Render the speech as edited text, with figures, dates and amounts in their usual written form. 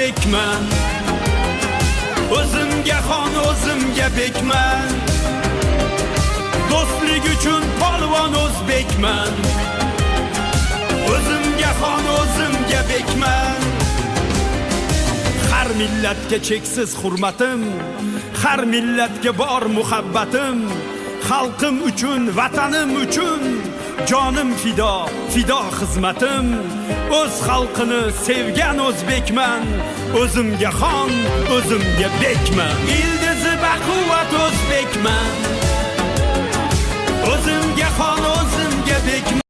o'zbekman. O'zimga xon, o'zimga bekman. Do'stlik uchun polvon o'zbekman. O'zimga xon, o'zimga bekman. Har millatga cheksiz hurmatim, har millatga bor muhabbatim. Xalqim uchun, vatanim uchun jonim fido, fido xizmatim. O'z xalqini sevgan o'zbekman. O'zimga xon, o'zimga bekman. Ildizi baquvvat o'zbekman. O'zimga xon, o'zimga bekman.